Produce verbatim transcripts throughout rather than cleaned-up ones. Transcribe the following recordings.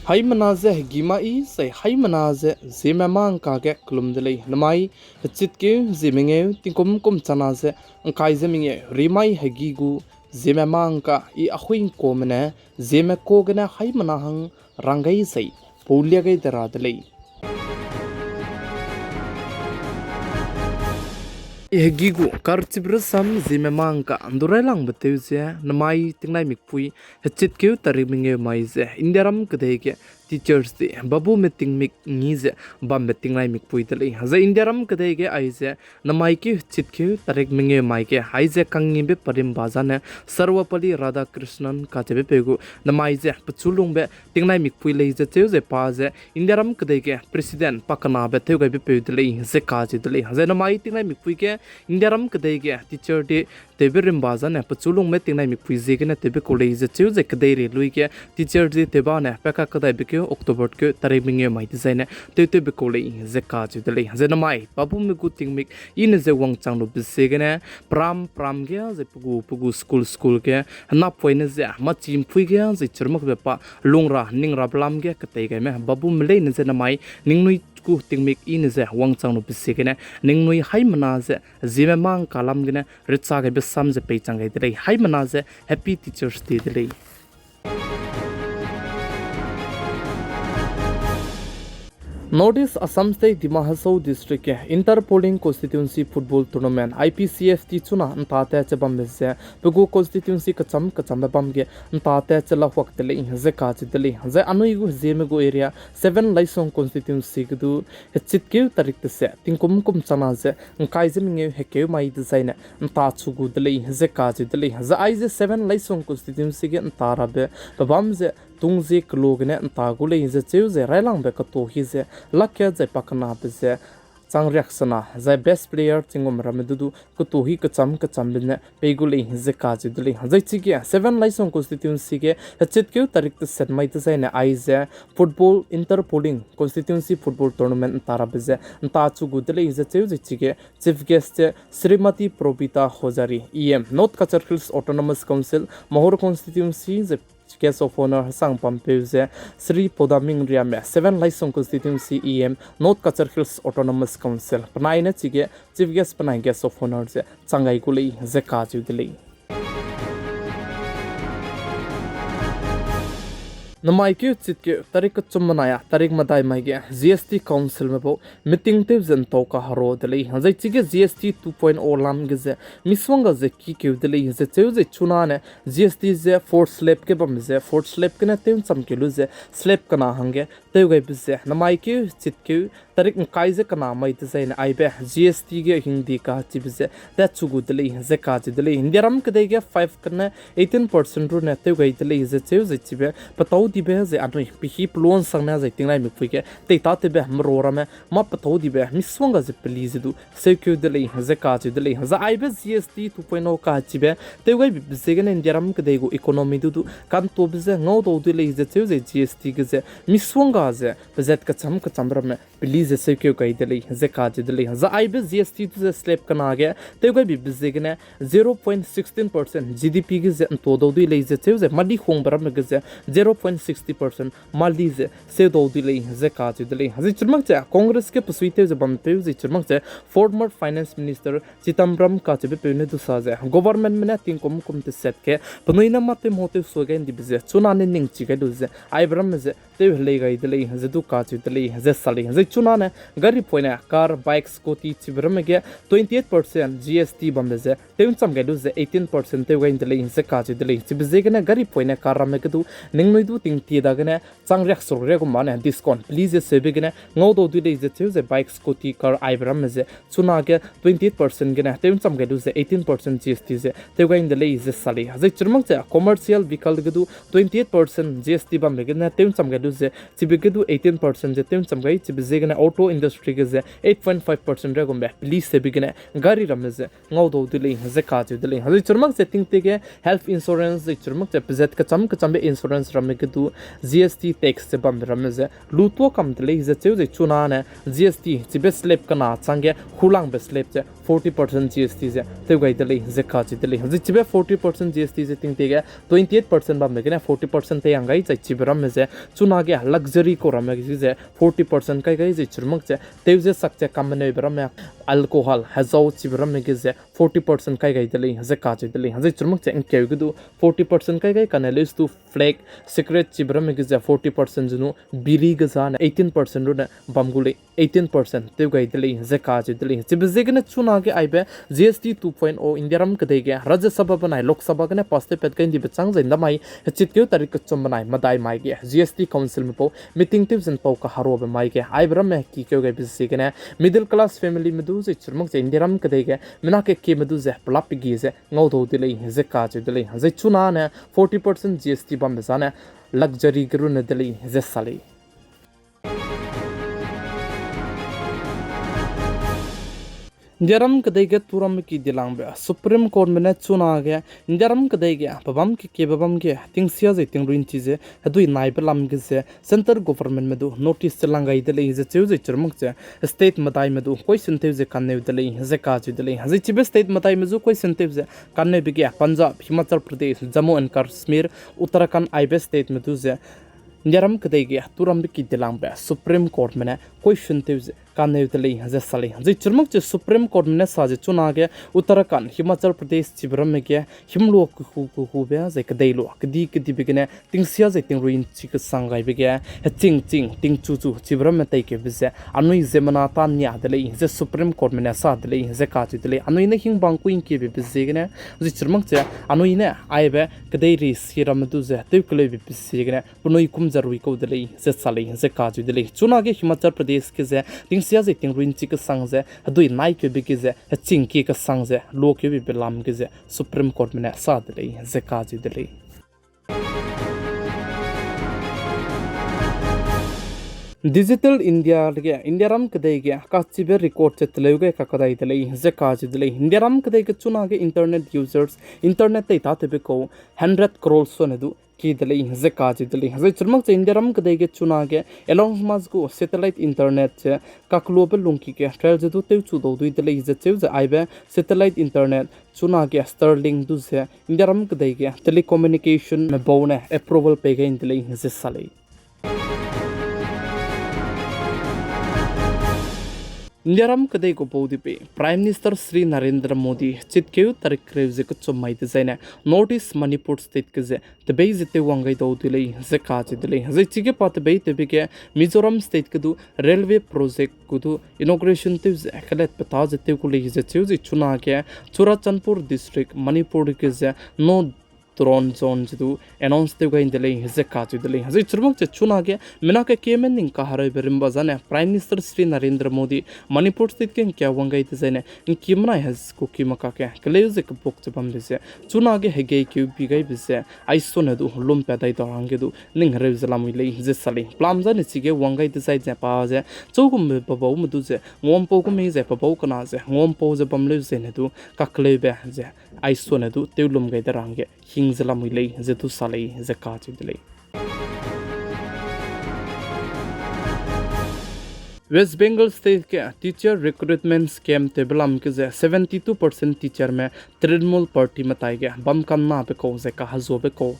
Haimena ze hegî mai zai haimena ze Zeme mâ ngka ge kelum de lei. Namai hechitkeu Zeme ngeu tingkum kum chana ze ngkai ze mengeu rimai hegî gu Zeme mâ ngka i ahui ngkuame ne Zeme ka gene haimena hang rang gai zai pau lia gai de ra de lei. I hegî gu karchibe rasam Zeme mâ ngka ndu railangbe tew ze namai tingnai mikpui hechitkeu tarik mengeu mai ze Indiaram kedei ge Teachers' Day babume tingmik ngi ze bambe tingnai mikpui de lei. Zai Indiaram kedei ge aize namai keu hechitkeu tarik mengeu mai ge aize kangngibe perimba zane Sarvepalli Radhakrishnan kacheube peu gu namai ze pechu lungbe tingnai mikpui lei ze cheu ze pa ze Indiaram kedei ge President pakenabe tewgaibe peu de lei ze kacheu de lei. Zai namai tingnai mikpui ge Indiaram kedei ge Teachers' Day tewbe rimba zane pechu lungbe tingnai mikpui ziegene tewbe kau lei ze cheu ze kedeirei lui ge Teachers' Day tewbane peka kedaibe keu October keu tarik mengeu mai dezaine tewtewbe kau lei ze kacheu de lei. Zai namai babume gu tingmik i ne ze wangchang lube ziegene peram peram ge zai pe gu pe gu school school ge henapoine ze mâ chimpui ge zai chirmakbe pa lungra ningrabe lam ge ketei gaime babume leine ze namai ningnui gu tingmik i ne ze wangchang lube ziegene ningnui haimena ze Zeme mâ ngka lam gene recha gaibe sam ze peichang gai de lei. Haimena ze Happy Teachers' Day de lei. North East Assam State Dima Hasao District ge Inter Polling Constituency Football Tournament, I P C F T chuna nta tat che bambe ze pe gu constituency kecham kechambe bam ge nta tat che lahuak de lei ze kacheu de lei. Zai anui gu Zeme gu area seven Laisong constituency ge du hechitkeu tarik tese tingkum kum chana ze ngkai ze mengeu hekeu mai dezaine nta chu gu de lei ze kacheu de lei. Zai aize seven Laisong constituency ge nta rabe pe bam ze tungzie kelo gene nta gu lei ze cheu ze railangbe ketuâ hi ze lakat zai pakenabe ze chang riaksena zai best player chingum ramme du du ketuâ hi kecham kechambe ne pei gu lei ze kacheu de lei. Zai chige seven Laisong constituency ge hechitkeu tarik teset mai dezaine aize football, Inter Polling Constituency Football Tournament nta rabe ze nta chu gu de lei ze cheu ze chige Chief Guest ze Shrimati Probita Hojari, E M, North Cachar Hills Autonomous Council, Mahur Constituency ze Guest of Honour hesang pampeu ze Shri Podaming Riame, seven Laisong Constituency E M, North Cachar Hills Autonomous Council, penai ne chige Chief Guest penai Guest of Honour ze chang gai gu lei ze kacheu de lei. Namai keu chitkeu tarik kechum menai a tarik medai mai ge G S T Councilme bau meeting tew ze ntau kahero de lei. Zai chige G S T two point oh lam ge ze misongga ze kikeu de lei ze cheu ze chunane G S T ze fourth slab ge bam ze fourth slab gene tew ncham keu lu ze slab kena hangge tewgaibe ze namai keu chitkeu tarik ngkai ze kena mai dezaine aibe G S T ge hingdi kachibe ze tat chu gu de lei ze kacheu de lei. Indiaram kedei ge five kene eighteen percent rune tewgai de lei ze cheu ze chibe petâu dibe ze anui pehî peluansang ne zai tingnai mipui ge teitâtewbe mero ramme mâ petâu dibe misongga ze peli ze du seukeu de lei ze kacheu de lei. Zai aibe G S T two point oh kachibe tewgaibe ziegene Indiaram kedei gu economy du du kantobe ze ngaudau de lei ze cheu ze G S T ge ze misongga ze pezat kecham kecham ramme peli ze seukeu gai de lei ze kacheu de lei. Zai aibe G S T du ze slab kena ge tewgaibe ziegene zero point sixteen percent G D P ge ze ntuadau dui lei ze cheu ze mali hungbe ramme ge ze zero point sixty percent mali ze seudau dui lei ze kacheu de lei. Zai chirmak ze Congress ge pesuitew ze bampeu zai chirmak ze former Finance Minister Chidambaram kacheube peu ne du sa ze governmentme ne tingkum kum teset ge penui ne mâ tew mhau tew sua gai ndibe ze chunane ningchi gai lu ze aibe ramme ze tew helei gai de lei ze du kacheu de lei ze sa lei. Zai chunane gari poine car, bike, scooty chibe ramme ge twenty eight percent G S T bambe ze tew ncham gai lu ze eighteen percent tew gai de lei ze kacheu de lei. Chibe ziegene gari poine car ramme ge du ningnui du tingtie dagene chang riak seruk riak gu mane discount peli ze seube gene ngaudau dui lei ze cheu ze bike, scooty, car aibe ramme ze chunage twenty eight percent gene tew ncham gai lu ze eighteen percent G S T ze tew gai de lei ze sa lei. Zai chirmak ze commercial vehicle ge du twenty eight percent G S T bambe gene tew ncham gai lu ze chibe ge du eighteen percent ze tew ncham gai chibe ziegene auto industry ge ze eight point five percent ra gumbe peli sebe gene gari ramme ze ngaudau de lei ze kacheu de lei. Zai chirmak ze tingtie ge health insurance zai chirmak ze pezat kecham kechambe insurance ramme ge du G S T tax ze bambe ramme ze lu tuâ kam de lei ze cheu zai chuna ne G S T chibe slab kena changge hulangbe slab ze forty percent G S T ze tew gai de lei ze kacheu de lei. Zai chibe forty percent G S T ze tingtie ge twenty eight percent bambe gene forty percent tei yang gai zai chibe ramme ze chuna ge luxury kau ramme ge ze forty percent kai gai zai chirmak ze tew ze sak ze kameneube ramme alcohol hezau chibe ramme ge ze forty percent kai gai de lei ze kacheu de lei. Zai chirmak ze ngkeu ge du forty percent kai gai kane leuse du flag, cigarette chibe ramme ge ze forty percent zenu biri ge zane eighteen percent rune bam gu lei, eighteen percent tew gai de lei ze kacheu de lei. Chibe ziegene chuna ge aibe G S T two point o Indiaram kedei ge Rajya Sabha benai Lok Sabha gene pass tew pat gai ndibe chang zai ndamai hechitkeu tarik kechum benai medai mai ge G S T Councilme pau meeting tew zen pau kaheruabe mai ge aibe ramme kikeu gaibe ziegene middle class familyme du zai chirmak ze Indiaram kedei ge mina kekieme du ze pelap pegi ze ngaudau de lei ze kacheu de lei. Zai chuna ne forty percent G S T bambe zane luxury ge rune de lei ze sa lei. Indiaram kedei ge turambe ki dilangbe Supreme Courtme ne chuna ge Indiaram kedei ge pebâm kekiebe bam ge tingsia zai tingrui nchi ze hedui naibe lam ge ze Centre Governmentme du notice ze lang gai de lei ze cheu zai chirmak ze state medaime du question tew ze kanneu de lei ze kacheu de lei. Zai chibe state medaime zu question tew ze kanneube ge Punjab, Himachal Pradesh, Jammu and Kashmir, Uttarakhand aibe stateme du ze Indiaram kedei ge turambe ki dilangbe Supreme Courtme ne question tew ze kanneu de lei ze sa lei. Zai chirmak ze Supreme Courtme ne sa ze chuna ge Uttarakhand, Himachal Pradesh chibe ramme ge himlua kehu kehube zai kedei lua kedi kedibe gene tingsia zai tingrui nchi kesang gaibe ge heching ching tingchu chu chibe ramme teikeube ze anui ziemmena tâ nia de lei ze Supreme Courtme ne sa de lei ze kacheu de lei. Anui ne hingbang kui ngkiebe be ziegene zai chirmak ze anui ne aibe kedei ri si ramme du ze tewkeleube be ziegene penui kum ze rui kau de lei ze sa lei ze kacheu de lei. Chuna ge Himachal Pradesh ge ze tingsia zai tingrui nchi kesang ze hedui naikeube ge ze heching kie kesang ze luakeube be lam ge ze Supreme Courtme ne sa de lei ze kacheu de lei. Digital India ge Indiaram kedei ge kachibe record ze teleu gai kakadai de lei ze kacheu de lei. Indiaram kedei ge chuna ge internet users, internet tei tâtewbe kau hundred crore sone du ki de lei ze kacheu de lei. Zai chirmak ze Indiaram kedei ge chuna ge Elon Musk gu satellite internet ze kakluabe lungki ge trial ze du tewchu dau dui de lei ze cheu ze aibe satellite internet chuna ge Starlink du ze Indiaram kedei ge telecommunicationme bau ne approval pei gai de lei ze sa lei. Indiaram kedei gu bau di pei Prime Minister Shri Narendra Modi chitkeu tarik kereu ze kechum mai dezaine North East Manipur State ge ze tebei ze tewwang gai dau dui lei ze kacheu de lei. Zai chige pa tebei tewbe ge Mizoram State ge du railway project gu du inauguration tew ze kelet peta ze tew gu lei ze cheu ze chuna ge Churachandpur District, Manipur ge ze no drone zone ze du announce tew gai de lei ze kacheu de lei. Zai chirmak ze chuna ge mina kekieme ning kahereube rimba zane Prime Minister Shri Narendra Modi Manipur State ge ngkia wang gai dezaine ngki menai he kuki makak ge keleu ze kebuk ze bambe ze chuna ge hegeikeu bi gaibe ze aisone du lumpat dai da hangge du ning hereu ze lamui lei ze sa lei. Pelam zane chige wang gai dezai ze pa ze chugumbe pebaume du ze nguampau gu mei ze pebau kena ze nguampau ze bam leu zene du kakleube ze aisone du tewlum gai de ra hangge hing ze lamui lei ze du sa lei ze kacheu de lei. West Bengal State ge teacher recruitment scam tewbe lam ge ze seventy two percent teacherme Trinamool Partyme tai ge bam kannabe kau zai kahezuabe kau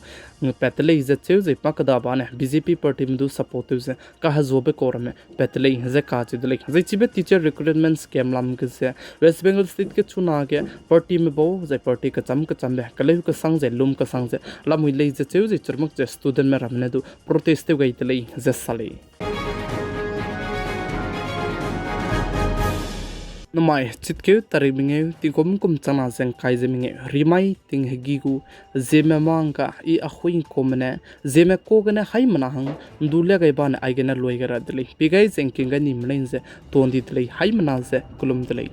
pat de lei ze cheu zai makeda bane B J P partyme du support tew ze kahezuabe kau ramme pat de lei ze kacheu de lei. Zai chibe teacher recruitment scam lam ge ze West Bengal State ge chuna ge partyme bau zai party kecham kechambe keleu kesang zai lum kesang ze lamui lei ze cheu zai chirmak ze studentme ramme ne du protest tew gai de lei ze sa lei. Namai chitkeu tarik mengeu tingkum kum changna ze ngkai ze mengeu rimai ting hegi gu Zeme mangka i ahui ngkumme ne, Zeme ka gene haimena hang ndu le gai bane aigene lui gai ra de lei. Pei gai ze ngking gai nime lei ze tuan di de lei, haimena ze kelum de lei.